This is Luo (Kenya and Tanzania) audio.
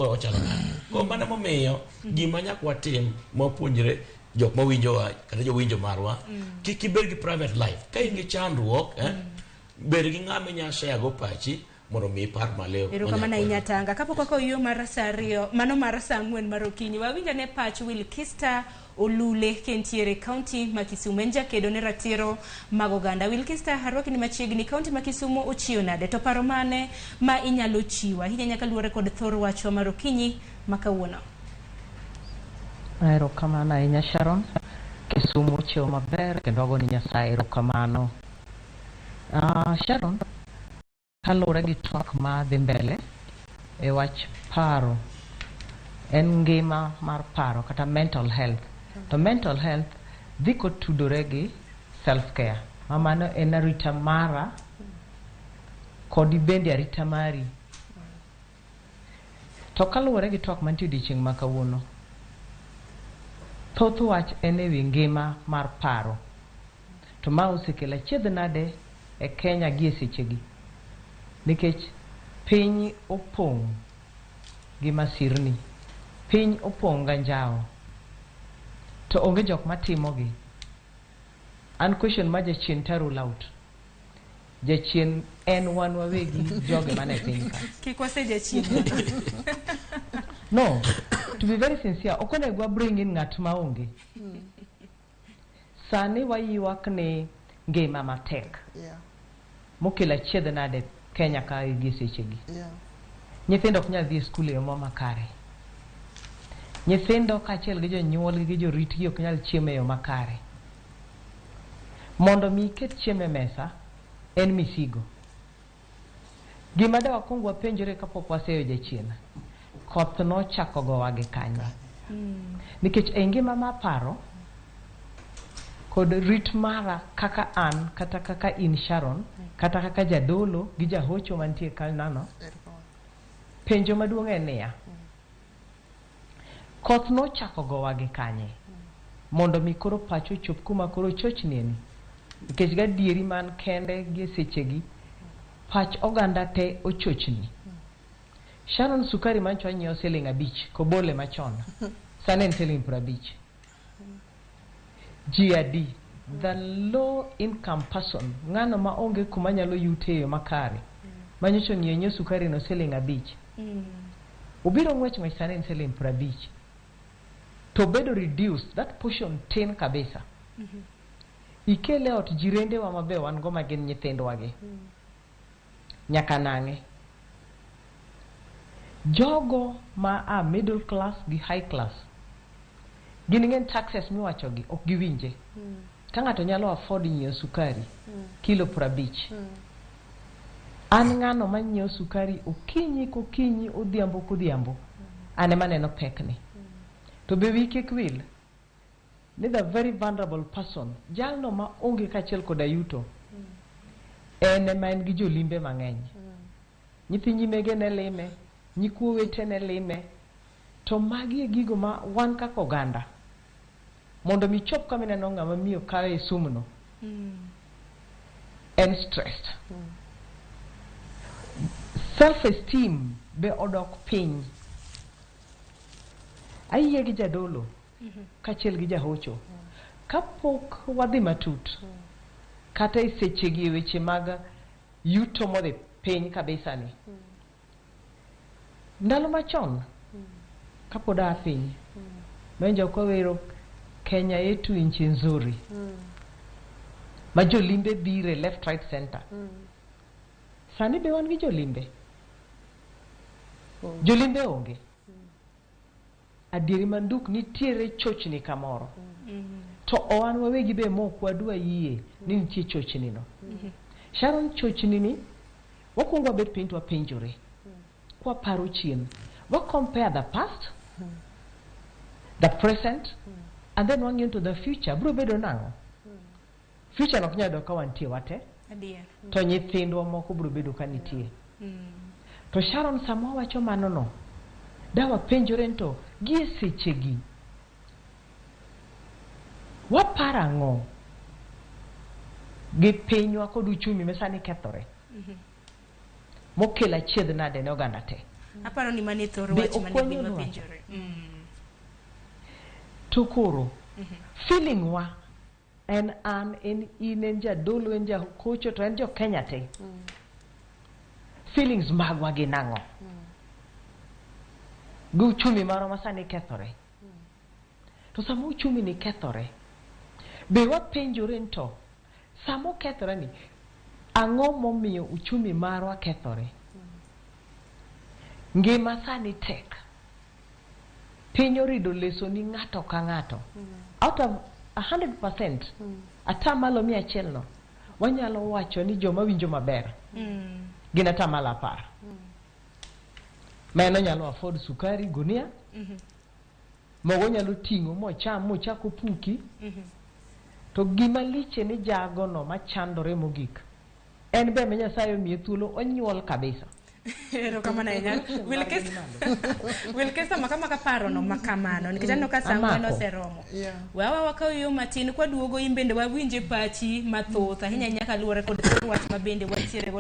Ochalo nade? Koro mano emomiyo gima nyaka watim mawapuonjre jok mawinjowa kata jowinjo marwa, kik ibed gi private life. Ka in gi chandruok, bed gi ng'ama inyalo share go pachi mondo omi ipar maliw. Erokamano ahinya Tanga. Kapok wakawo yo mar saa ariyo, mano mar saa ang'wen mar okinyi, wawinj ane pach Wilkista Olule kentiere kaunti ma Kisumu. En jakedo ne ratiro mag oganda. Wilkista, arwaki ni machiegni. Kaunti ma Kisumu ochiyo nade? To paro mane ma inyalo chiwo ahinya nyaka luwore kod thor wachwa mar okinyi ma kawuono? Erokamano ahinya Sharon. Kisumu ochiewo maber kendo wago ni Nyasaye erokamano. Sharon, kaluwore gi twak ma dhi mbele e wach paro, en ngima mar paro kata mental health. To mental health dhi kotudore gi self care. Ma mano en arita mara kod bende arita mari. To kaluwore gi twak mantie odiochieng' ma kawuono, thoth wach en e wi ngima mar paro. To ma osekelo achiedh nade e Kenya gi e sechegi. Nikech piny opong' gi masirni, piny opong' gi anjawo, to onge jok matimogi. An question ma jachien ta rule out. Jachien en wan wawegi joge mane piny ka. Kik wase jachien. No, to be very sincere, ok onego wa bring in ng'at ma onge. Sani waywak ni ngima matek. Mokelo achiedh nade Kenya ka gi sechegi. Nyithindo ok nyal dhi e skul e yo makare. Nyithindo kaachiel gi jonyuolgi gi joritgi ok nyal chiemo e yo makare. Mondo mi iket chiemo e mesa en misigo. Gima da wakwong wapenjore kapok waseyo jachien, koth nochako gowa gi kanye? Nikech e ngima maparo kod rit mara kaka an kata kaka in Sharon kata kaka jadolo gi jahocho mantie kanano, penjo maduong' en niya, koth nochako gowa gi kanye mondo mi koro pacho ochop kuma koro chochnie ni? Nikech gadieri man kende gi e sechegi pach oganda te ochochni. Sharon, sukari mancho anyiewo siling 5 kobole machon, sani en siling 50. Ji adi? The low income person, ng'ano ma onge kuma nyalo yute e yo makare, manyocha ong'iewo nyiewo sukari no siling 5. Obiro ng'wech ng'wech sani en siling 50. To bedo reduced, that portion tin kabisa. Ikele ot jirendewa mabe wan go ma gin nyithindwa gi. Nyaka nang'e. Jogo ma a middle class gi high class, gin ng'en taxes miwacho gi ok giwinje. Ka ng'ato nyalo afford nyiewo sukari kilo 50. An ng'ano manyiewo sukari okinyi kokinyi, odhiambo kodhiambo, an ema aneno pekni. To be wiyi kik wil ni the very vulnerable person, jalno ma onge kaachiel koda yuto, en ema en gi jolimbe mang'eny. Nyithi nyimege ne lime, nyikwa owete ne lime, to magi e gigo ma wan kaka oganda, mondo mi chop kama ineno ng'ama miyo kawe e sumno, en stressed. Self esteem be odok piny. Ayie gi jadolo kaachiel gi jahocho. Kapok wadhi matut, kata e sechegi e weche mag yuto modhi piny kabisa ni. Ndalo machon, kapod aa piny, mawinjo kawero Kenya yetu nchi nzuri, ma jolimbe bire left, right, center. Sani be wan gi jolimbe? Jolimbe onge. Adieri manduk nitiere chochni kamoro. To wan wawegi be mok wadwa yie ni nitie chochni no. Sharon, chochni ni wakwongo wabet piny to wapenjore. Kwaparo chien. Wa compare the past, the present, and then wang'iyo to the future. Biro bedo nang'o? Future no ok nyal yudo ka wantie wate. Adier. To nyithindwa moko biro bedo ka nitie. To Sharon, sama wawacho mano no, da wapenjore ni to gie sechegi waparo ang'o gi pinywa kod uchumi ma sani kethore mokelo achiedh nade ne oganda te. Aparo ni mano e thor Be wach ok mane wanyal be wacho. wapenjore. To koro feeling wa en an en in en jadolo en jakocho to en jo Kenya te. Feelings magwa gin ang'o? Gi uchumi marwa ma sani kethore. To sama uchumi ni kethore, be wapenjore ni to sama okethore ni ang'o momiyo uchumi marwa kethore? Ngima sani tek. Piny orido leso ni ng'ato ka ng'ato. Out of 100%, atamalo 100 no, wanyalo wacho ni joma winjo maber gin 10%. Ma en onyalo afford sukari gunia, mogo onyalo ting'o mocham mochak opuki. To gima liche ni jagono machandore mogik, en be ma Nyasaye omiye thuolo onyuol kabisa. Erokamano ahinya. Wilkesa maka maka parono makamano nikech aneno ka saa ang'wen Amako. oseromo. Yeah. Wawa wakaw yo matin kwaduogo in bende wawinje pachi mathoth ahinya ahinya kaluwore kod thor wach ma bende wantiere godo.